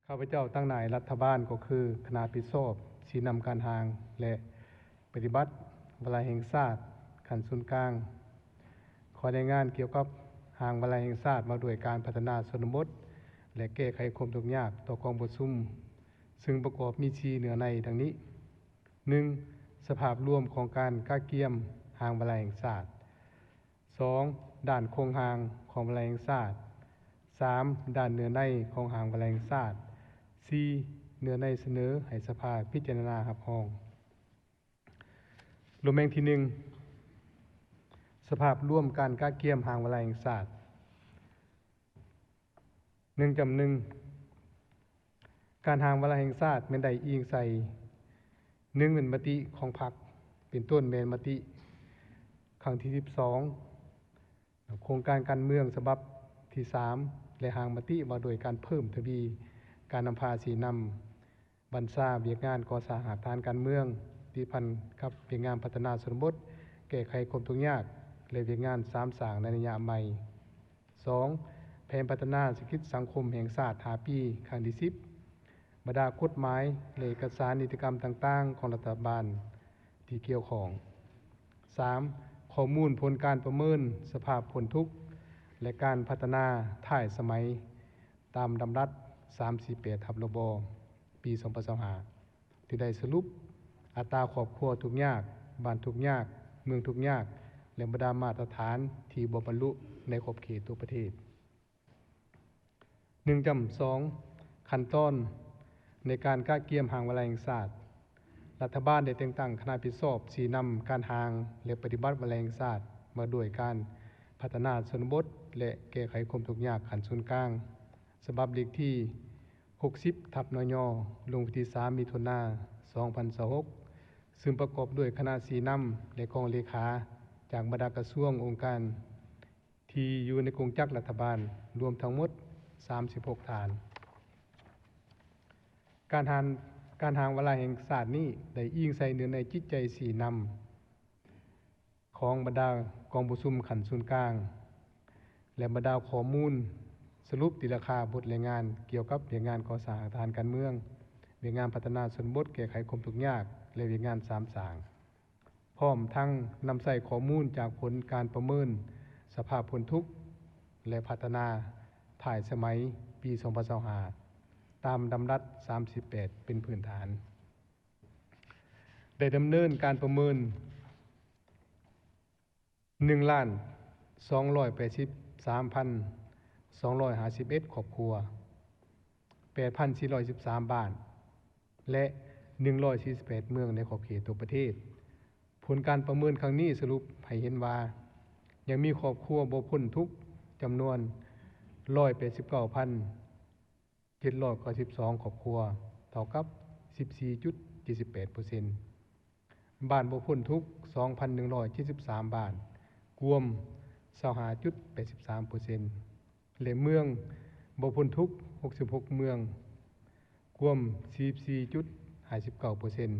ຂ້າພະເຈົ້າຕາງໜ້າລັດຖະບານ ກໍຄືຄະນະຮັບຜິດຊອບຊີ້ນຳການຮ່າງ ແລະ ປະຕິບັດວາລະແຫ່ງຊາດຂັ້ນສູນກາງ. ຂໍລາຍງານກ່ຽວກັບຮ່າງວາລະແຫ່ງຊາດວ່າດ້ວຍການພັດທະນາຊົນນະບົດ ແລະ ແກ້ໄຂຄວາມທຸກຍາກຕໍ່ກອງປະຊຸມ, ຊຶ່ງປະກອບມີສີ່ເນື້ອໃນດັ່ງນີ້: ໜຶ່ງ ສະພາບລວມຂອງການກະກຽມຮ່າງວາລະແຫ່ງຊາດ, ສອງ ດ້ານໂຄງຮ່າງຂອງວາລະແຫ່ງຊາດ, ສາມ ດ້ານເນື້ອໃນຂອງຮ່າງວາລະແຫ່ງຊາດ, ສີ່ ເນື້ອໃນສະເໜີໃຫ້ສະພາພິຈາລະນາຮັບຮອງ. ລົງແມ່ງທີໜຶ່ງ ສະພາບລວມການກະກຽມຮ່າງວາລະແຫ່ງຊາດ. ໜຶ່ງຈຳໜຶ່ງ ການຮ່າງວາລະແຫ່ງຊາດແມ່ນໄດ້ອີງໃສ່ ໜຶ່ງ ແມ່ນມະຕິຂອງພັກ ເປັນຕົ້ນແມ່ນມະຕິຄັ້ງທີສິບສອງ ໂຄງການການເມືອງສະບັບທີສາມ ແລະ ຮ່າງມະຕິວ່າດ້ວຍການເພີ່ມທະວີການນຳພາຊີ້ນຳ ບັນຊາວຽກງານກໍ່ສ້າງຮາກຖານການເມືອງ ຕິດພັນກັບວຽກງານພັດທະນາຊົນນະບົດ, ແກ້ໄຂຄວາມທຸກຍາກ ແລະ ວຽກງານສາມສ້າງໃນໄລຍະໃໝ່. ສອງ ແຜນພັດທະນາເສດຖະກິດສັງຄົມແຫ່ງຊາດຫ້າປີ ຄັ້ງທີສິບ, ບັນດາກົດໝາຍ ແລະ ເອກະສານນິຕິກຳຕ່າງໆຂອງລັດຖະບານທີ່ກ່ຽວຂ້ອງ. ສາມ ຂໍ້ມູນຜົນການປະເມີນສະພາບພົ້ນທຸກ ແລະ ການພັດທະນາທ້າຍສະໄໝ ຕາມດຳລັດສາມສີ່ແປດ ທັບ ລບ ປີສອງພັນຊາວຫ້າ ທີ່ໄດ້ສະຫຼຸບອັດຕາຄອບຄົວທຸກຍາກ, ບ້ານທຸກຍາກ, ເມືອງທຸກຍາກ ແລະ ບັນດາມາດຕະຖານທີ່ບໍ່ບັນລຸໃນຂອບເຂດທົ່ວປະເທດ. ໜຶ່ງຈຳສອງ ຂັ້ນຕອນໃນການກະກຽມຮ່າງວາລະແຫ່ງຊາດ. ລັດຖະບານໄດ້ແຕ່ງຕັ້ງຄະນະຮັບຜິດຊອບຊີ້ນຳການຮ່າງ ແລະ ປະຕິບັດວາລະແຫ່ງຊາດວ່າດ້ວຍການພັດທະນາຊົນນະບົດ ແລະ ແກ້ໄຂຄວາມທຸກຍາກຂັ້ນສູນກາງ ສະບັບເລກທີຫົກສິບ ທັບ ນຍ ລົງວັນທີສາມ ມິຖຸນາ ສອງພັນຊາວຫົກ ຊຶ່ງປະກອບດ້ວຍຄະນະຊີ້ນຳ ແລະ ກອງເລຂາຈາກບັນດາກະຊວງ, ອົງການ ທີ່ຢູ່ໃນກົງຈັກລັດຖະບານ ລວມທັງໝົດສາມສິບຫົກທ່ານ. ການຮ່າງ ການຮ່າງວາລະແຫ່ງຊາດນີ້ໄດ້ອີງໃສ່ເນື້ອໃນຈິດໃຈຊີ້ນຳຂອງບັນດາກອງປະຊຸມຂັ້ນສູນກາງ ແລະ ບັນດາຂໍ້ມູນສະຫຼຸບຕີລາຄາບົດລາຍງານກ່ຽວກັບວຽກງານກໍ່ສ້າງຮາກຖານການເມືອງ, ວຽກງານພັດທະນາຊົນນະບົດ, ແກ້ໄຂຄວາມທຸກຍາກ ແລະ ວຽກງານສາມສ້າງ. ພ້ອມທັງນຳໃຊ້ຂໍ້ມູນຈາກຜົນການປະເມີນສະພາບພົ້ນທຸກ ແລະ ພັດທະນາທ້າຍສະໄໝປີສອງພັນຊາວຫ້າ ຕາມດຳລັດສາມສິບແປດເປັນພື້ນຖານ. ໄດ້ດຳເນີນການປະເມີນ ໜຶ່ງລ້ານສອງຮ້ອຍແປດສິບສາມພັນສອງຮ້ອຍຫ້າສິບເອັດຄອບຄົວ, ແປດພັນສີ່ຮ້ອຍສິບສາມບ້ານ ແລະ ໜຶ່ງຮ້ອຍສີ່ສິບແປດເມືອງໃນຂອບເຂດທົ່ວປະເທດ. ຜົນການປະເມີນຄັ້ງນີ້ສະຫຼຸບໃຫ້ເຫັນວ່າ ຍັງມີຄອບຄົວບໍ່ພົ້ນທຸກຈຳນວນຮ້ອຍແປດສິບເກົ້າພັນ ເຈັດຮ້ອຍເກົ້າສິບສອງຄອບຄົວ ເທົ່າກັບສິບສີ່ຈຸດເຈັດສິບແປດເປີເຊັນ, ບ້ານບໍ່ພົ້ນທຸກສອງພັນໜຶ່ງຮ້ອຍເຈັດສິບສາມບ້ານ ກວມຊາວຫ້າຈຸດແປດສິບສາມເປີເຊັນ ແລະ ເມືອງບໍ່ພົ້ນທຸກຫົກສິບຫົກເມືອງ ກວມສີ່ສິບສີ່ຈຸດຫ້າສິບເກົ້າເປີເຊັນ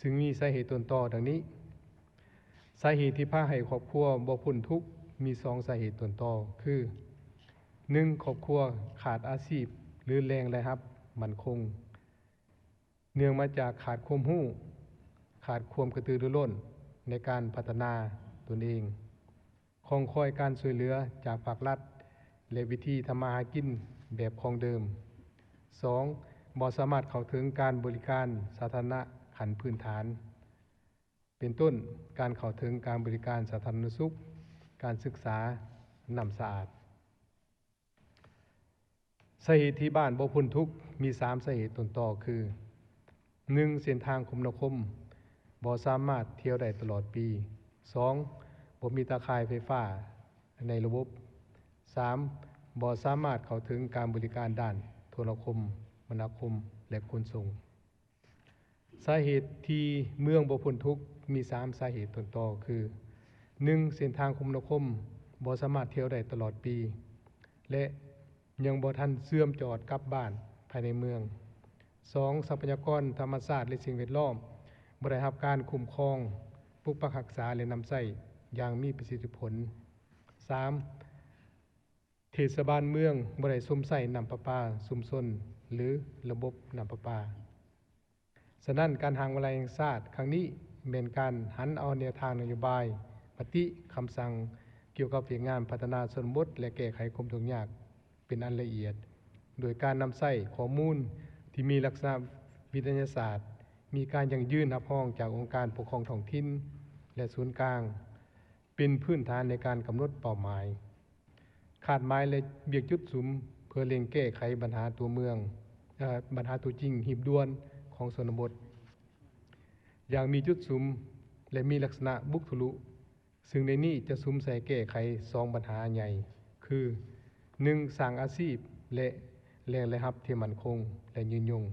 ຊຶ່ງມີສາເຫດຕົ້ນຕໍດັ່ງນີ້. ສາເຫດທີ່ພາໃຫ້ຄອບຄົວບໍ່ພົ້ນທຸກມີສອງສາເຫດຕົ້ນຕໍຄື ໜຶ່ງ ຄອບຄົວຂາດອາຊີບ ຫຼື ແຫຼ່ງລາຍຮັບໝັ້ນຄົງ ເນື່ອງມາຈາກຂາດຄວາມຮູ້, ຂາດຄວາມກະຕືລືລົ້ນໃນການພັດທະນາຕົນເອງ, ຄອງຄອຍການຊ່ວຍເຫຼືອຈາກພາກລັດ ແລະ ວິທີທຳມາຫາກິນແບບຂອງເດີມ. ສອງ ບໍ່ສາມາດເຂົ້າເຖິງການບໍລິການສາທາລະນະຂັ້ນພື້ນຖານ ເປັນຕົ້ນ ການເຂົ້າເຖິງການບໍລິການສາທາລະນະສຸກ, ການສຶກສາ, ນ້ຳສະອາດ. ສາເຫດທີ່ບ້ານບໍ່ພົ້ນທຸກມີສາມສາເຫດຕົ້ນຕໍຄື ໜຶ່ງ ເສັ້ນທາງຄົມນາຄົມບໍ່ສາມາດທ່ຽວໄດ້ຕະຫຼອດປີ, ສອງ ບໍ່ມີຕາຂ່າຍໄຟຟ້າໃນລະບົບ, ສາມ ບໍ່ສາມາດເຂົ້າເຖິງການບໍລິການດ້ານໂທລະຄົມມະນາຄົມ ແລະ ຂົນສົ່ງ. ສາເຫດທີ່ເມືອງບໍ່ພົ້ນທຸກມີສາມສາເຫດຕົ້ນຕໍຄື ໜຶ່ງ ເສັ້ນທາງຄົມນາຄົມບໍ່ສາມາດທ່ຽວໄດ້ຕະຫຼອດປີ ແລະ ຍັງບໍ່ທັນເຊື່ອມຈອດກັບບ້ານພາຍໃນເມືອງ. ສອງ ຊັບພະຍາກອນທຳມະຊາດ ແລະ ສິ່ງແວດລ້ອມບໍ່ໄດ້ຮັບການຄຸ້ມຄອງ, ປົກປັກຮັກສາ ແລະ ນຳໃຊ້ຢ່າງມີປະສິດທິຜົນ. ສາມ ເທດສະບານເມືອງບໍ່ໄດ້ຊົມໃຊ້ນ້ຳປະປາຊຸມຊົນ ຫຼືລະບົບນ້ຳປະປາ. ສະນັ້ນ, ການຮ່າງວາລະແຫ່ງຊາດຄັ້ງນີ້ ແມ່ນການຫັນເອົາແນວທາງນະໂຍບາຍ, ມະຕິ, ຄຳສັ່ງກ່ຽວກັບວຽກງານພັດທະນາຊົນນະບົດ ແລະ ແກ້ໄຂຄວາມທຸກຍາກເປັນອັນລະອຽດ, ໂດຍການນຳໃຊ້ຂໍ້ມູນທີ່ມີລັກສະນະວິທະຍາສາດ, ມີການຢັ້ງຢືນຮັບຮອງຈາກອົງການປົກຄອງທ້ອງຖິ່ນ ແລະ ສູນກາງ ເປັນພື້ນຖານໃນການກຳນົດເປົ້າໝາຍ, ຄາດໝາຍ ແລະ ວຽກຈຸດສຸມ ເພື່ອເລັ່ງແກ້ໄຂບັນຫາຕົວເມືອງ, ເອີ ບັນຫາຕົວຈິງຮີບດ່ວນຂອງຊົນນະບົດ ຢ່າງມີຈຸດສຸມ ແລະ ມີລັກສະນະບຸກທຸລຸ, ຊຶ່ງໃນນີ້ຈະສຸມໃສ່ແກ້ໄຂສອງບັນຫາໃຫຍ່ ຄື ໜຶ່ງ ສ້າງອາຊີບ ແລະ ແຫຼ່ງລາຍຮັບທີ່ໝັ້ນຄົງ ແລະ ຍືນຍົງ.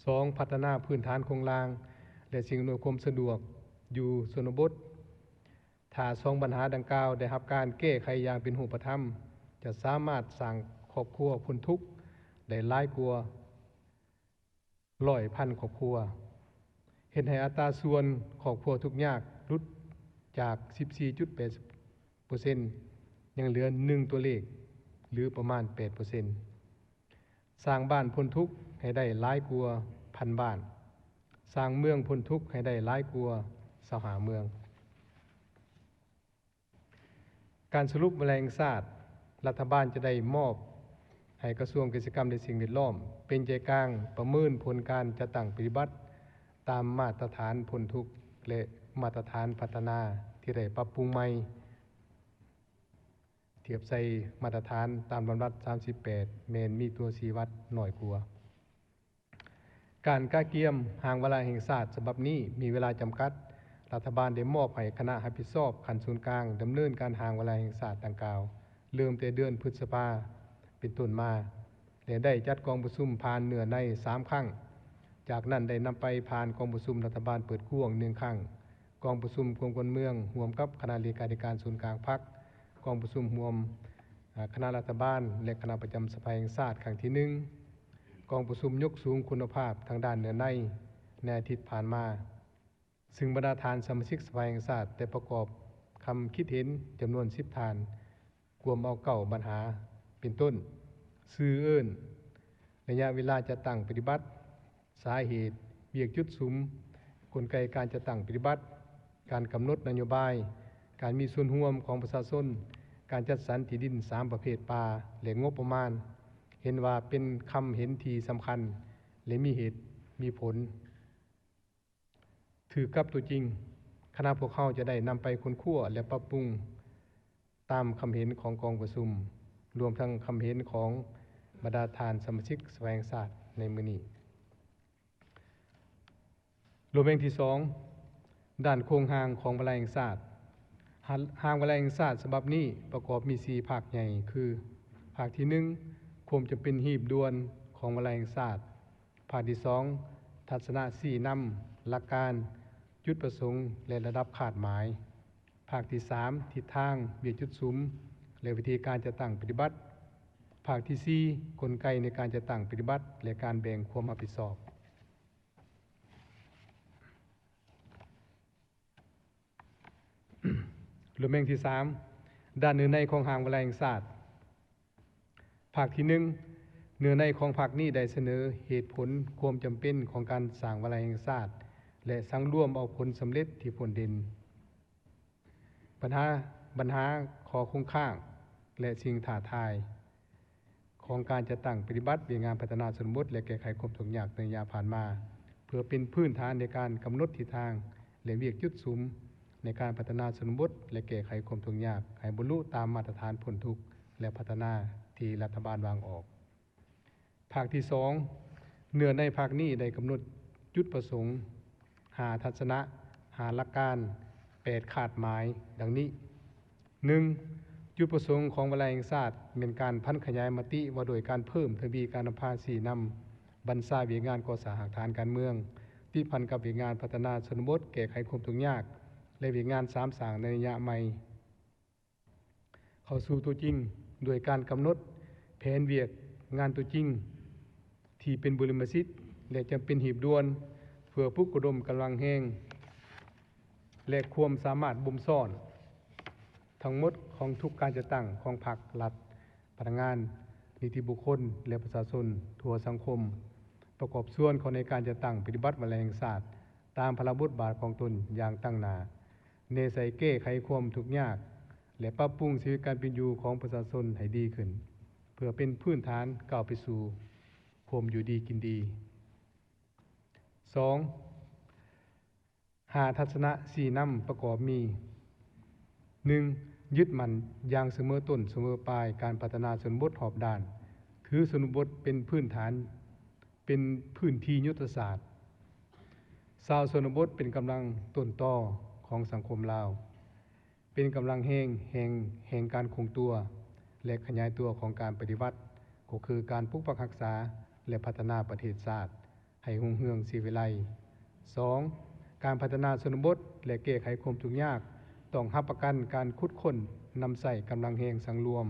ສອງ ພັດທະນາພື້ນຖານໂຄງລ່າງ ແລະ ສິ່ງອຳນວຍຄວາມສະດວກຢູ່ຊົນນະບົດ. ຖ້າສອງບັນຫາດັ່ງກ່າວໄດ້ຮັບການແກ້ໄຂຢ່າງເປັນຮູບປະທຳ, ຈະສາມາດສ້າງຄອບຄົວພົ້ນທຸກໄດ້ຫຼາຍກວ່າຮ້ອຍພັນຄອບຄົວ, ເຮັດໃຫ້ອັດຕາສ່ວນຄອບຄົວທຸກຍາກຫຼຸດຈາກສິບສີ່ຈຸດແປດເປີເຊັນ ຍັງເຫຼືອໜຶ່ງຕົວເລກ ຫຼື ປະມານແປດເປີເຊັນ. ສ້າງບ້ານພົ້ນທຸກໃຫ້ໄດ້ຫຼາຍກວ່າພັນບ້ານ, ສ້າງເມືອງພົ້ນທຸກໃຫ້ໄດ້ຫຼາຍກວ່າຊາວຫ້າເມືອງ. ການສະຫຼຸບວາລະແຫ່ງຊາດ, ລັດຖະບານຈະໄດ້ມອບໃຫ້ກະຊວງກິດຈະກຳ ແລະ ສິ່ງແວດລ້ອມ ເປັນໃຈກາງປະເມີນຜົນການຈັດຕັ້ງປະຕິບັດຕາມມາດຕະຖານພົ້ນທຸກ ແລະ ມາດຕະຖານພັດທະນາທີ່ໄດ້ປັບປຸງໃໝ່. ທຽບໃສ່ມາດຕະຖານຕາມລຳດັບສາມສິບແປດ ແມ່ນມີຕົວຊີ້ວັດໜ້ອຍກວ່າ. ການກະກຽມຮ່າງວາລະແຫ່ງຊາດສະບັບນີ້ມີເວລາຈຳກັດ, ລັດຖະບານໄດ້ມອບໃຫ້ຄະນະຮັບຜິດຊອບຂັ້ນສູນກາງດຳເນີນການຮ່າງວາລະແຫ່ງຊາດດັ່ງກ່າວ ເລີ່ມແຕ່ເດືອນພຶດສະພາເປັນຕົ້ນມາ ແລະ ໄດ້ຈັດກອງປະຊຸມຜ່ານເນື້ອໃນສາມຄັ້ງ, ຈາກນັ້ນໄດ້ນຳໄປຜ່ານກອງປະຊຸມລັດຖະບານເປີດກວ້າງໜຶ່ງຄັ້ງ, ກອງປະຊຸມຄວາມກວນເມືອງຮ່ວມກັບຄະນະເລຂາທິການສູນກາງພັກ, ກອງປະຊຸມຮ່ວມ ອາ ຄະນະລັດຖະບານ ແລະ ຄະນະປະຈຳສະພາແຫ່ງຊາດຄັ້ງທີໜຶ່ງ, ກອງປະຊຸມຍົກສູງຄຸນນະພາບທາງດ້ານເນື້ອໃນໃນອາທິດຜ່ານມາ, ຊຶ່ງບັນດາທ່ານສະມາຊິກສະພາແຫ່ງຊາດໄດ້ປະກອບຄຳຄິດເຫັນຈຳນວນສິບທ່ານ, ກວມເອົາເກົ້າບັນຫາ ເປັນຕົ້ນ ຊື່ເອີ້ນ, ໄລຍະເວລາຈັດຕັ້ງປະຕິບັດ, ສາເຫດ, ວຽກຈຸດສຸມ, ກົນໄກການຈັດຕັ້ງປະຕິບັດ, ການກຳນົດນະໂຍບາຍ, ການມີສ່ວນຮ່ວມຂອງປະຊາຊົນ, ການຈັດສັນທີ່ດິນສາມປະເພດປ່າ ແລະ ງົບປະມານ, ເຫັນວ່າເປັນຄຳເຫັນທີ່ສຳຄັນ ແລະ ມີເຫດມີຜົນ. ຖືກກັບຕົວຈິງ, ຄະນະພວກເຮົາຈະໄດ້ນຳໄປຄົ້ນຄວ້າ ແລະ ປັບປຸງຕາມຄຳເຫັນຂອງກອງປະຊຸມ, ລວມທັງຄຳເຫັນຂອງບັນດາທ່ານສະມາຊິກສະພາແຫ່ງຊາດໃນມື້ນີ້. ລວມແບ່ງທີສອງ, ດ້ານໂຄງຮ່າງຂອງວາລະແຫ່ງຊາດ. ຮ່າງວາລະແຫ່ງຊາດສະບັບນີ້ປະກອບມີສີ່ພາກໃຫຍ່ ຄື ພາກທີໜຶ່ງ ຄວາມຈຳເປັນຮີບດ່ວນຂອງວາລະແຫ່ງຊາດ, ພາກທີສອງ ທັດສະນະຊີ້ນຳ, ຫຼັກການ, ຈຸດປະສົງ ແລະ ລະດັບຄາດໝາຍ, ພາກທີສາມ ທິດທາງ, ວຽກຈຸດສຸມ ແລະ ວິທີການຈັດຕັ້ງປະຕິບັດ, ພາກທີສີ່ ກົນໄກໃນການຈັດຕັ້ງປະຕິບັດ ແລະ ການແບ່ງຄວາມຮັບຜິດຊອບ. ລວມແບ່ງທີສາມ ດ້ານເນື້ອໃນຂອງຮ່າງວາລະແຫ່ງຊາດ. ພາກທີໜຶ່ງ ເນື້ອໃນຂອງພາກນີ້ໄດ້ສະເໜີເຫດຜົນຄວາມຈຳເປັນຂອງການສ້າງວາລະແຫ່ງຊາດ ແລະ ສັງລວມເອົາຜົນສຳເລັດທີ່ພົ້ນເດັ່ນ, ບັນຫາ, ບັນຫາ, ຂໍ້ຄົງຄ້າງ ແລະ ສິ່ງທ້າທາຍ ຂອງການຈັດຕັ້ງປະຕິບັດວຽກງານພັດທະນາຊົນນະບົດ ແລະ ແກ້ໄຂຄວາມທຸກຍາກໃນໄລຍະຜ່ານມາ ເພື່ອເປັນພື້ນຖານໃນການກຳນົດທິດທາງ ແລະ ວຽກຈຸດສຸມໃນການພັດທະນາຊົນນະບົດ ແລະ ແກ້ໄຂຄວາມທຸກຍາກໃຫ້ບັນລຸຕາມມາດຕະຖານພົ້ນທຸກ ແລະ ພັດທະນາທີ່ລັດຖະບານວາງອອກ. ພາກທີສອງ ເນື້ອໃນພາກນີ້ໄດ້ກຳນົດຈຸດປະສົງ, ຫ້າທັດສະນະ, ຫ້າຫຼັກການ, ແປດຄາດໝາຍ ດັ່ງນີ້. ໜຶ່ງ ຈຸດປະສົງຂອງວາລະແຫ່ງຊາດແມ່ນການຜັນຂະຫຍາຍມະຕິວ່າດ້ວຍການເພີ່ມທະວີການນຳພາຊີ້ນຳບັນຊາວຽກງານກໍ່ສ້າງຮາກຖານການເມືອງ ຕິດພັນກັບວຽກງານພັດທະນາຊົນນະບົດ, ແກ້ໄຂຄວາມທຸກຍາກ ແລະ ວຽກງານສາມສ້າງໃນໄລຍະໃໝ່ ເຂົ້າສູ່ຕົວຈິງ ດ້ວຍການກຳນົດແຜນວຽກງານຕົວຈິງ ທີ່ເປັນບຸລິມະສິດ ແລະ ຈຳເປັນຮີບດ່ວນ ເພື່ອປຸກລະດົມກຳລັງແຮງ ແລະ ຄວາມສາມາດບົ່ມຊ້ອນທັງໝົດຂອງທຸກການຈັດຕັ້ງຂອງພັກ, ລັດ, ພະນັກງານ, ນິຕິບຸກຄົນ ແລະ ປະຊາຊົນທົ່ວສັງຄົມ ປະກອບສ່ວນເຂົ້າໃນການຈັດຕັ້ງປະຕິບັດວາລະແຫ່ງຊາດ ຕາມພາລະບົດບາດຂອງຕົນຢ່າງຕັ້ງໜ້າ, ແນໃສ່ແກ້ໄຂຄວາມທຸກຍາກ ແລະ ປັບປຸງຊີວິດການເປັນຢູ່ຂອງປະຊາຊົນໃຫ້ດີຂຶ້ນ, ເພື່ອເປັນພື້ນຖານກ້າວໄປສູ່ຄວາມຢູ່ດີກິນດີ. ສອງ, ຫ້າທັດສະນະຊີ້ນຳປະກອບມີ, ໜຶ່ງ, ຍຶດໝັ້ນຢ່າງສະເໝີຕົ້ນສະເໝີປາຍການພັດທະນາຊົນນະບົດຮອບດ້ານ, ຖືຊົນນະບົດເປັນພື້ນຖານ, ເປັນພື້ນທີ່ຍຸດທະສາດ, ຊາວຊົນນະບົດເປັນກຳລັງຕົ້ນຕໍຂອງສັງຄົມລາວ, ເປັນກຳລັງແຮງ ແຫ່ງ ແຫ່ງການຄົງຕົວ ແລະ ຂະຫຍາຍຕົວຂອງການປະຕິວັດ, ກໍຄືການປົກປັກຮັກສາ ແລະ ພັດທະນາປະເທດຊາດ ໃຫ້ຮຸ່ງເຮືອງສີວິໄລ. ສອງ, ການພັດທະນາຊົນນະບົດ ແລະ ແກ້ໄຂຄວາມທຸກຍາກ ຕ້ອງຮັບປະກັນການຂຸດຄົ້ນນຳໃຊ້ກຳລັງແຮງສັງລວມ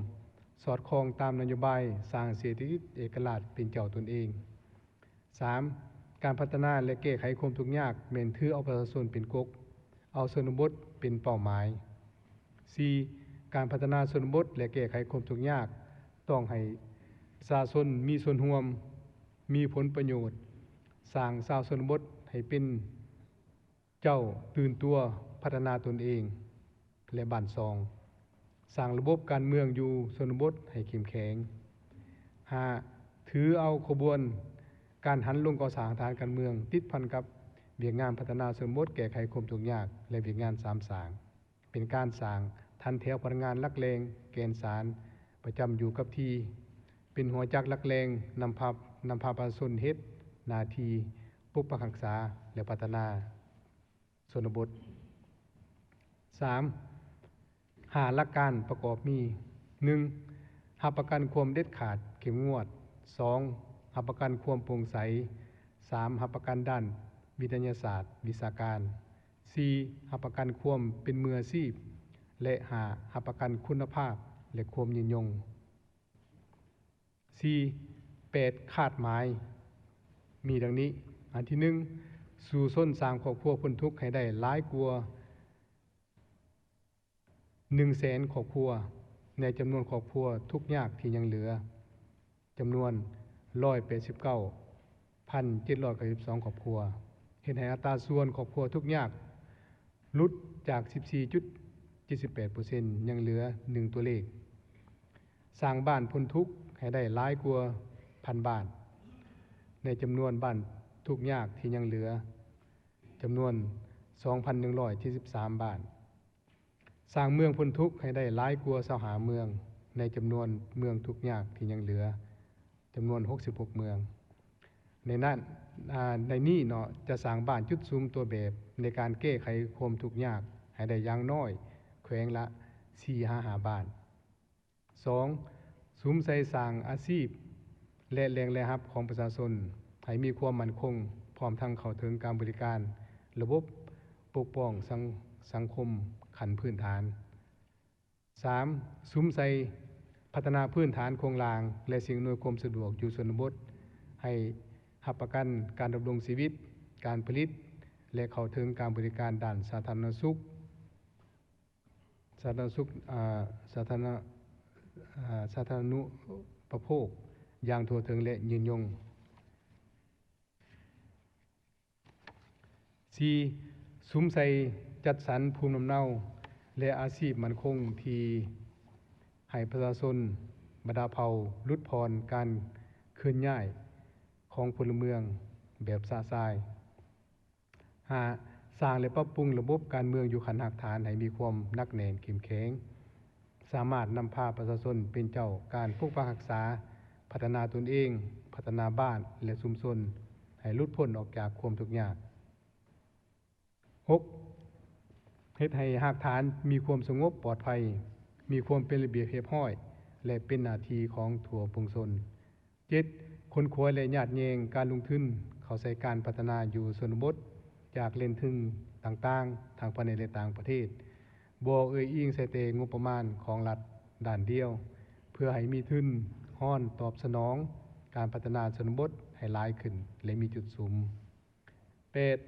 ສອດຄ່ອງຕາມນະໂຍບາຍສ້າງເສດຖະກິດເອກະລາດເປັນເຈົ້າຕົນເອງ. ສາມ, ການພັດທະນາ ແລະ ແກ້ໄຂຄວາມທຸກຍາກ ແມ່ນຖືເອົາປະຊາຊົນເປັນກົກ, ເອົາຊົນນະບົດເປັນເປົ້າໝາຍ. ສີ່, ການພັດທະນາຊົນນະບົດ ແລະ ແກ້ໄຂຄວາມທຸກຍາກ ຕ້ອງໃຫ້ປະຊາຊົນມີສ່ວນຮ່ວມ, ມີຜົນປະໂຫຍດ, ສ້າງຊາວຊົນນະບົດໃຫ້ເປັນເຈົ້າ, ຕື່ນຕົວ, ພັດທະນາຕົນເອງ ແລະ ບ້ານຊ່ອງ, ສ້າງລະບົບການເມືອງຢູ່ຊົນນະບົດໃຫ້ເຂັ້ມແຂງ. ຫ້າ, ຖືເອົາຂະບວນການຫັນລົງກໍ່ສ້າງຮາກຖານການເມືອງ ຕິດພັນກັບວຽກງານພັດທະນາຊົນນະບົດ, ແກ້ໄຂຄວາມທຸກຍາກ ແລະ ວຽກງານສາມສ້າງ. ເປັນການສ້າງຖັນແຖວພະນັກງານຫຼັກແຫຼ່ງແກ່ນສານປະຈຳຢູ່ກັບທີ່, ເປັນຫົວຈັກຫຼັກແຫຼ່ງນຳພາ, ນຳພາປະຊາຊົນເຮັດໜ້າທີ່ປົກປັກຮັກສາ ແລະ ພັດທະນາຊົນນະບົດ. ສາມ, ຫ້າຫຼັກການປະກອບມີ, ໜຶ່ງ, ຮັບປະກັນຄວາມເດັດຂາດເຂັ້ມງວດ, ສອງ, ຮັບປະກັນຄວາມໂປ່ງໃສ, ສາມ, ຮັບປະກັນດ້ານວິທະຍາສາດວິຊາການ, ສີ່, ຮັບປະກັນຄວາມເປັນມືອາຊີບ ແລະ ຫ້າ, ຮັບປະກັນຄຸນນະພາບ ແລະ ຄວາມຍືນຍົງ. ສີ່, ແປດຄາດໝາຍ ມີດັ່ງນີ້. ອັນທີໜຶ່ງ, ສູ້ຊົນສ້າງຄອບຄົວພົ້ນທຸກໃຫ້ໄດ້ຫຼາຍກວ່າ ໜຶ່ງແສນຄອບຄົວ ໃນຈຳນວນຄອບຄົວທຸກຍາກທີ່ຍັງເຫຼືອ ຈຳນວນ ໜຶ່ງຮ້ອຍແປດສິບເກົ້າພັນເຈັດຮ້ອຍເກົ້າສິບສອງຄອບຄົວ, ເຮັດໃຫ້ອັດຕາສ່ວນຄອບຄົວທຸກຍາກຫຼຸດຈາກ ສິບສີ່ຈຸດເຈັດສິບແປດເປີເຊັນ ຍັງເຫຼືອໜຶ່ງຕົວເລກ. ສ້າງບ້ານພົ້ນທຸກໃຫ້ໄດ້ຫຼາຍກວ່າພັນບ້ານ ໃນຈຳນວນບ້ານທຸກຍາກທີ່ຍັງເຫຼືອ ຈຳນວນ ສອງພັນໜຶ່ງຮ້ອຍເຈັດສິບສາມບ້ານ. ສ້າງເມືອງພົ້ນທຸກໃຫ້ໄດ້ຫຼາຍກວ່າຊາວຫ້າເມືອງ ໃນຈຳນວນເມືອງທຸກຍາກທີ່ຍັງເຫຼືອ ຈຳນວນ ຫົກສິບຫົກເມືອງ. ໃນນັ້ນ, ອາ, ໃນນີ້ເນາະ, ຈະສ້າງບ້ານຈຸດສຸມຕົວແບບໃນການແກ້ໄຂຄວາມທຸກຍາກໃຫ້ໄດ້ຢ່າງໜ້ອຍແຂວງລະ ສີ່ຫາຫ້າບ້ານ. ສອງ, ສຸມໃສ່ສ້າງອາຊີບ ແລະ ແຫຼ່ງລາຍຮັບຂອງປະຊາຊົນໃຫ້ມີຄວາມໝັ້ນຄົງ, ພ້ອມທັງເຂົ້າເຖິງການບໍລິການລະບົບປົກປ້ອງສັງ, ສັງຄົມຂັ້ນພື້ນຖານ. ສາມ, ສຸມໃສ່ພັດທະນາພື້ນຖານໂຄງລ່າງ ແລະ ສິ່ງອຳນວຍຄວາມສະດວກຢູ່ຊົນນະບົດ ໃຫ້ຮັບປະກັນການດຳລົງຊີວິດ, ການຜະລິດ ແລະ ເຂົ້າເຖິງການບໍລິການດ້ານສາທາລະນະສຸກ. ສາທາລະນະສຸກ, ອາ, ສາທາລະນະ, ອາ, ສາທາລະນຸປະໂພກຢ່າງທົ່ວເຖິງ ແລະ ຍືນຍົງ. ສີ່, ສຸມໃສ່ຈັດສັນພູມລຳເນົາ ແລະ ອາຊີບໝັ້ນຄົງ ທີ່ໃຫ້ປະຊາຊົນບັນດາເຜົ່າຫຼຸດຜ່ອນການເຄື່ອນຍ້າຍຂອງພົນລະເມືອງແບບຊະຊາຍ. ຫ້າ, ສ້າງ ແລະ ປັບປຸງລະບົບການເມືອງຢູ່ຂັ້ນຮາກຖານໃຫ້ມີຄວາມໜັກແໜ້ນເຂັ້ມແຂງ, ສາມາດນຳພາປະຊາຊົນເປັນເຈົ້າການປົກປັກຮັກສາ, ພັດທະນາຕົນເອງ, ພັດທະນາບ້ານ ແລະ ຊຸມຊົນໃຫ້ຫຼຸດພົ້ນອອກຈາກຄວາມທຸກຍາກ. ຫົກ, ເຮັດໃຫ້ຮາກຖານມີຄວາມສະຫງົບປອດໄພ, ມີຄວາມເປັນລະບຽບຮຽບຮ້ອຍ ແລະ ເປັນໜ້າທີ່ຂອງທົ່ວປວງຊົນ. ເຈັດ, ຂົນຂວາຍ ແລະ ຍາດແຍ່ງການລົງທຶນເຂົ້າໃສ່ການພັດທະນາຢູ່ຊົນນະບົດ ຈາກແຫຼ່ງທຶນຕ່າງໆ ທັງພາຍໃນ ແລະ ຕ່າງປະເທດ, ບໍ່ເອີ່ຍອີງໃສ່ແຕ່ງົບປະມານຂອງລັດດ້ານດຽວ, ເພື່ອໃຫ້ມີທຶນຮອນຕອບສະໜອງການພັດທະນາຊົນນະບົດໃຫ້ຫຼາຍຂຶ້ນ ແລະ ມີຈຸດສຸມ. ແປດ,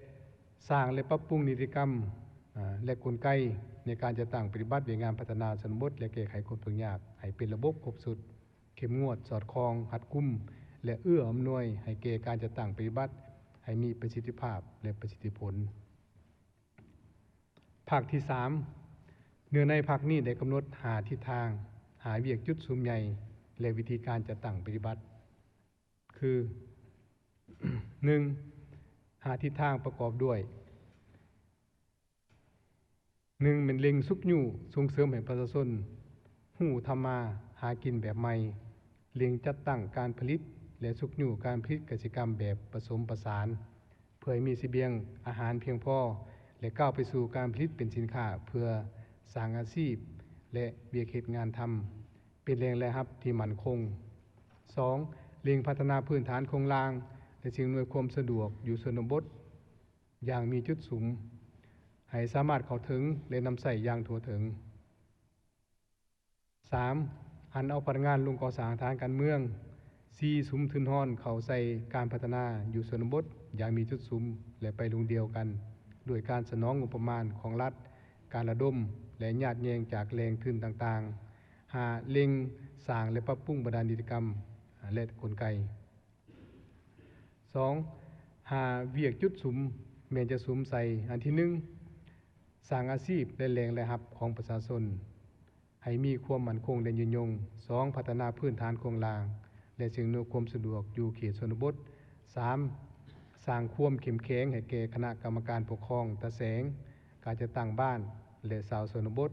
ສ້າງ ແລະ ປັບປຸງນິຕິກຳ ອາ ແລະ ກົນໄກໃນການຈັດຕັ້ງປະຕິບັດວຽກງານພັດທະນາຊົນນະບົດ ແລະ ແກ້ໄຂຄວາມທຸກຍາກໃຫ້ເປັນລະບົບຄົບຊຸດ. ເຂັ້ມງວດ, ສອດຄ່ອງ, ຮັດກຸມ ແລະ ເອື້ອອຳນວຍໃຫ້ແກ່ການຈັດຕັ້ງປະຕິບັດໃຫ້ມີປະສິດທິພາບ ແລະ ປະສິດທິຜົນ. ພາກທີສາມ ເນື້ອໃນພາກນີ້ໄດ້ກຳນົດຫ້າທິດທາງ, ຫ້າວຽກຈຸດສຸມໃຫຍ່ ແລະ ວິທີການຈັດຕັ້ງປະຕິບັດ ຄື ໜຶ່ງ ຫ້າທິດທາງປະກອບດ້ວຍ ໜຶ່ງ ແມ່ນເລັ່ງຊຸກຍູ້ສົ່ງເສີມໃຫ້ປະຊາຊົນຮູ້ທຳມາຫາກິນແບບໃໝ່, ເລັ່ງຈັດຕັ້ງການຜະລິດ ແລະ ຊຸກຍູ້ການຜະລິດກະສິກຳແບບປະສົມປະສານ ເພື່ອໃຫ້ມີສະບຽງອາຫານພຽງພໍ ແລະ ກ້າວໄປສູ່ການຜະລິດເປັນສິນຄ້າເພື່ອສ້າງອາຊີບ ແລະ ວຽກເຮັດງານທຳ ເປັນແຫຼ່ງລາຍຮັບທີ່ໝັ້ນຄົງ. ສອງ ເລັ່ງພັດທະນາພື້ນຖານໂຄງລ່າງ ແລະ ສິ່ງອຳນວຍຄວາມສະດວກຢູ່ຊົນນະບົດຢ່າງມີຈຸດສຸມ ໃຫ້ສາມາດເຂົ້າເຖິງ ແລະ ນຳໃຊ້ຢ່າງທົ່ວເຖິງ. ສາມ ຫັນເອົາພະລັງງານລົງກໍ່ສ້າງທາງການເມືອງ. ສີ່ ສຸມທຶນຮອນເຂົ້າໃສ່ການພັດທະນາຢູ່ຊົນນະບົດຢ່າງມີຈຸດສຸມ ແລະ ໄປລຸງດຽວກັນ ດ້ວຍການສະໜອງງົບປະມານຂອງລັດ, ການລະດົມ ແລະ ຍາດແຍ່ງຈາກແຫຼ່ງທຶນຕ່າງໆ. ຫ້າ ເລັ່ງສ້າງ ແລະ ປັບປຸງບັນດານິຕິກຳ ແລະ ກົນໄກ. ສອງ ຫ້າວຽກຈຸດສຸມແມ່ນຈະສຸມໃສ່ ອັນທີໜຶ່ງ ສ້າງອາຊີບ ແລະ ແຫຼ່ງລາຍຮັບຂອງປະຊາຊົນໃຫ້ມີຄວາມໝັ້ນຄົງ ແລະ ຍືນຍົງ. ສອງ ພັດທະນາພື້ນຖານໂຄງລ່າງ ແລະ ສິ່ງອຳນວຍຄວາມສະດວກຢູ່ເຂດຊົນນະບົດ. ສາມ ສ້າງຄວາມເຂັ້ມແຂງໃຫ້ແກ່ຄະນະກຳມະການປົກຄອງຕາແສງ, ການຈັດຕັ້ງບ້ານ ແລະ ຊາວຊົນນະບົດ.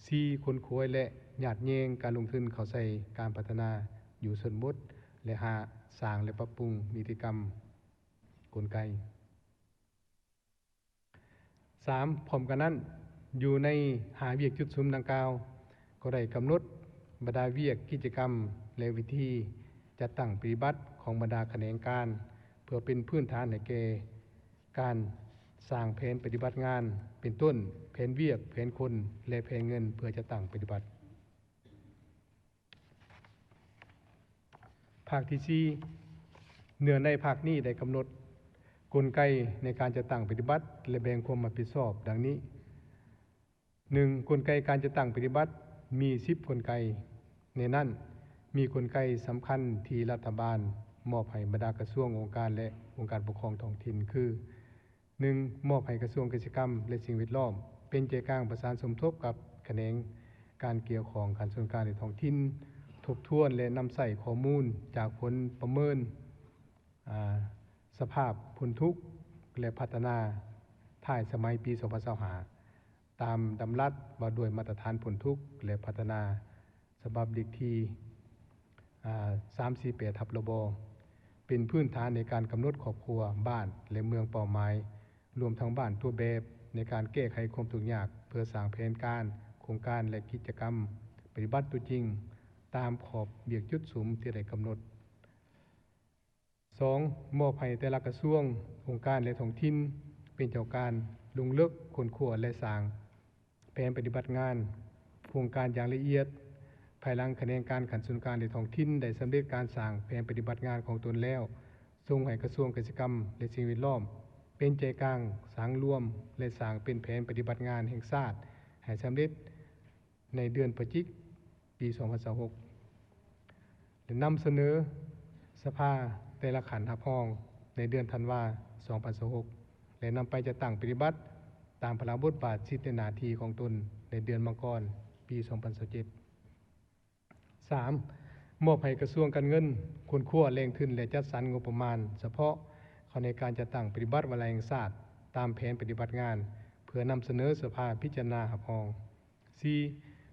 ສີ່ ຂົນຂວາຍ ແລະ ຍາດແຍ່ງການລົງທຶນເຂົ້າໃສ່ການພັດທະນາຢູ່ຊົນນະບົດ. ແລະ ຫ້າ ສ້າງ ແລະ ປັບປຸງນິຕິກຳກົນໄກ. ສາມ ພ້ອມກັນນັ້ນ, ຢູ່ໃນຫ້າວຽກຈຸດສຸມດັ່ງກ່າວ ກໍໄດ້ກຳນົດບັນດາວຽກ, ກິດຈະກຳ ແລະ ວິທີຈັດຕັ້ງປະຕິບັດຂອງບັນດາຂະແໜງການ ເພື່ອເປັນພື້ນຖານໃຫ້ແກ່ການສ້າງແຜນປະຕິບັດງານ ເປັນຕົ້ນ ແຜນວຽກ, ແຜນຄົນ ແລະ ແຜນເງິນ ເພື່ອຈັດຕັ້ງປະຕິບັດ. ພາກທີສີ່ ເນື້ອໃນພາກນີ້ໄດ້ກຳນົດກົນໄກໃນການຈັດຕັ້ງປະຕິບັດ ແລະ ແບ່ງຄວາມຮັບຜິດຊອບດັ່ງນີ້. ໜຶ່ງ ກົນໄກການຈັດຕັ້ງປະຕິບັດມີສິບກົນໄກ. ໃນນັ້ນ ມີກົນໄກສຳຄັນທີ່ລັດຖະບານມອບໃຫ້ບັນດາກະຊວງ, ອົງການ ແລະ ອົງການປົກຄອງທ້ອງຖິ່ນ ຄື ໜຶ່ງ ມອບໃຫ້ກະຊວງກະສິກຳ ແລະ ສິ່ງແວດລ້ອມ ເປັນໃຈກາງປະສານສົມທົບກັບຂະແໜງການກ່ຽວຂ້ອງຂັ້ນສູນກາງ ແລະ ທ້ອງຖິ່ນ ທົບທວນ ແລະ ນຳໃຊ້ຂໍ້ມູນຈາກຜົນປະເມີນ ອາ ສະພາບຜົນທຸກ ແລະ ພັດທະນາທ້າຍສະໄໝປີສອງພັນຊາວຫ້າ ຕາມດຳລັດວ່າດ້ວຍມາດຕະຖານຜົນທຸກ ແລະ ພັດທະນາ ສະບັບເລກທີ ອາ ສາມສີ່ແປດ ທັບ ລບ ເປັນພື້ນຖານໃນການກຳນົດຄອບຄົວ, ບ້ານ ແລະ ເມືອງເປົ້າໝາຍ, ລວມທັງບ້ານຕົວແບບໃນການແກ້ໄຂຄວາມທຸກຍາກ ເພື່ອສ້າງແຜນການ, ໂຄງການ ແລະ ກິດຈະກຳປະຕິບັດຕົວຈິງ ຕາມຂອບວຽກຈຸດສຸມທີ່ໄດ້ກຳນົດ. ສອງ ມອບໃຫ້ແຕ່ລະກະຊວງ, ອົງການ ແລະ ທ້ອງຖິ່ນ ເປັນເຈົ້າການລົງເລິກຄົ້ນຄວ້າ ແລະ ສ້າງແຜນປະຕິບັດງານໂຄງການຢ່າງລະອຽດ. ພາຍຫຼັງຂະແໜງການຂັ້ນສູນກາງ ແລະ ທ້ອງຖິ່ນໄດ້ສຳເລັດການສ້າງແຜນປະຕິບັດງານຂອງຕົນແລ້ວ, ສົ່ງໃຫ້ກະຊວງກະສິກຳ ແລະ ສິ່ງແວດລ້ອມ ເປັນໃຈກາງສັງລວມ ແລະ ສ້າງເປັນແຜນປະຕິບັດງານແຫ່ງຊາດໃຫ້ສຳເລັດ ໃນເດືອນພະຈິກ ປີສອງພັນຊາວຫົກ ແລະ ນຳສະເໜີສະພາແຕ່ລະຂັ້ນຮັບຮອງໃນເດືອນທັນວາ ສອງພັນຊາວຫົກ ແລະ ນຳໄປຈັດຕັ້ງປະຕິບັດຕາມພາລະບົດບາດ, ສິດ ແລະ ໜ້າທີ່ຂອງຕົນໃນເດືອນມັງກອນ ປີສອງພັນຊາວເຈັດ. ສາມ ມອບໃຫ້ກະຊວງການເງິນຄົ້ນຄວ້າແຫຼ່ງທຶນ ແລະ ຈັດສັນງົບປະມານສະເພາະເຂົ້າໃນການຈັດຕັ້ງປະຕິບັດວາລະແຫ່ງຊາດຕາມແຜນປະຕິບັດງານ ເພື່ອນຳສະເໜີສະພາພິຈາລະນາຮັບຮອງ. ສີ່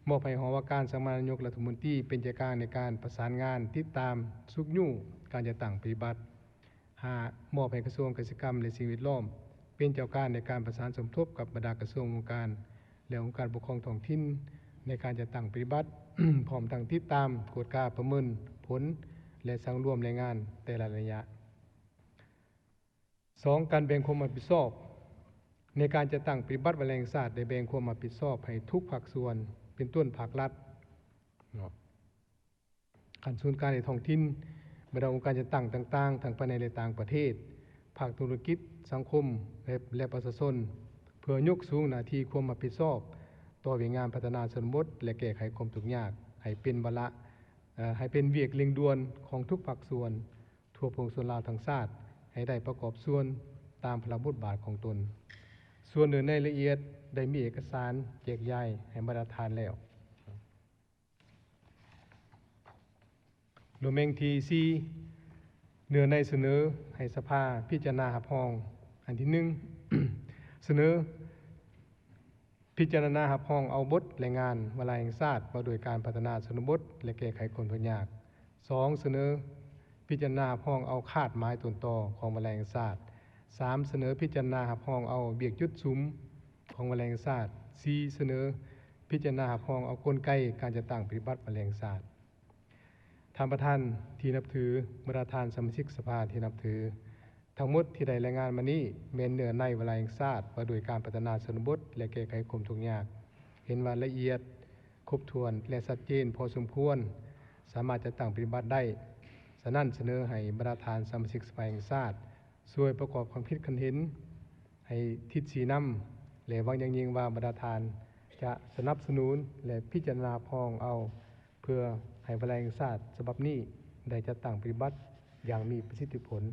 ມອບໃຫ້ຫໍວ່າການສຳນັກງານນາຍົກລັດຖະມົນຕີເປັນໃຈກາງໃນການປະສານງານ, ຕິດຕາມ, ຊຸກຍູ້ການຈັດຕັ້ງປະຕິບັດ. ຫ້າ ມອບໃຫ້ກະຊວງກະສິກຳ ແລະ ສິ່ງແວດລ້ອມ ເປັນເຈົ້າການໃນການປະສານສົມທົບກັບບັນດາກະຊວງ, ອົງການ ແລະ ອົງການປົກຄອງທ້ອງຖິ່ນ ໃນການຈັດຕັ້ງປະຕິບັດ, ພ້ອມທັງຕິດຕາມ, ກວດກາ, ປະເມີນຜົນ ແລະ ສັງລວມລາຍງານແຕ່ລະໄລຍະ. ສອງ ການແບ່ງຄວາມຮັບຜິດຊອບ. ໃນການຈັດຕັ້ງປະຕິບັດວາລະແຫ່ງຊາດ ໄດ້ແບ່ງຄວາມຮັບຜິດຊອບໃຫ້ທຸກພາກສ່ວນ ເປັນຕົ້ນພາກລັດເນາະ, ຂັ້ນສູນກາງ ແລະ ທ້ອງຖິ່ນ, ບັນດາອົງການຈັດຕັ້ງຕ່າງໆ ທັງພາຍໃນ ແລະ ຕ່າງປະເທດ, ພາກທຸລະກິດ, ສັງຄົມ ແລະ ແລະ ປະຊາຊົນ ເພື່ອຍົກສູງໜ້າທີ່ຄວາມຮັບຜິດຊອບຕໍ່ວຽກງານພັດທະນາຊົນນະບົດ ແລະ ແກ້ໄຂຄວາມທຸກຍາກ ໃຫ້ເປັນວາລະ ໃຫ້ເປັນວຽກເລັ່ງດ່ວນຂອງທຸກພາກສ່ວນທົ່ວປວງຊົນລາວທັງຊາດ ໃຫ້ໄດ້ປະກອບສ່ວນຕາມພາລະບົດບາດຂອງຕົນ. ສ່ວນເນື້ອໃນລະອຽດໄດ້ມີເອກະສານແຈກຢາຍໃຫ້ບັນດາທ່ານແລ້ວ. ໂດຍແມ່ນທີສີ່ ເນື້ອໃນສະເໜີໃຫ້ສະພາພິຈາລະນາຮັບຮອງ. ອັນທີໜຶ່ງ ສະເໜີພິຈາລະນາຮັບຮອງເອົາບົດລາຍງານວາລະແຫ່ງຊາດວ່າດ້ວຍການພັດທະນາຊົນນະບົດ ແລະ ແກ້ໄຂຄວາມທຸກຍາກ. ສອງ ສະເໜີພິຈາລະນາຮັບຮອງເອົາຄາດໝາຍຕົ້ນຕໍຂອງວາລະແຫ່ງຊາດ. ສາມ ສະເໜີພິຈາລະນາຮັບຮອງເອົາວຽກຈຸດສຸມຂອງວາລະແຫ່ງຊາດ. ສີ່ ສະເໜີພິຈາລະນາຮັບຮອງເອົາກົນໄກການຈັດຕັ້ງປະຕິບັດວາລະແຫ່ງຊາດ. ທ່ານປະທານທີ່ນັບຖື, ບັນດາທ່ານສະມາຊິກສະພາທີ່ນັບຖື, ທັງໝົດທີ່ໄດ້ລາຍງານມານີ້ແມ່ນເນື້ອໃນວາລະແຫ່ງຊາດວ່າດ້ວຍການພັດທະນາຊົນນະບົດ ແລະ ແກ້ໄຂຄວາມທຸກຍາກ. ເຫັນວ່າລະອຽດ, ຄົບຖ້ວນ ແລະ ຊັດເຈນພໍສົມຄວນ, ສາມາດຈັດຕັ້ງປະຕິບັດໄດ້. ສະນັ້ນ, ສະເໜີໃຫ້ບັນດາທ່ານສະມາຊິກສະພາແຫ່ງຊາດ ຊ່ວຍປະກອບຄວາມຄິດຄວາມເຫັນໃຫ້ທິດຊີ້ນຳ ແລະ ຫວັງຢ່າງຍິ່ງວ່າບັນດາທ່ານຈະສະໜັບສະໜູນ ແລະ ພິຈາລະນາຮັບຮອງເອົາ ເພື່ອໃຫ້ວາລະແຫ່ງຊາດສະບັບນີ້ໄດ້ຈັດຕັ້ງປະຕິບັດຢ່າງມີປະສິດທິຜົນ.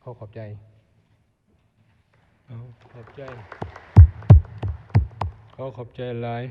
ຂໍຂອບໃຈ. ຂໍຂອບໃຈ. ຂໍຂອບໃຈຫຼາຍ.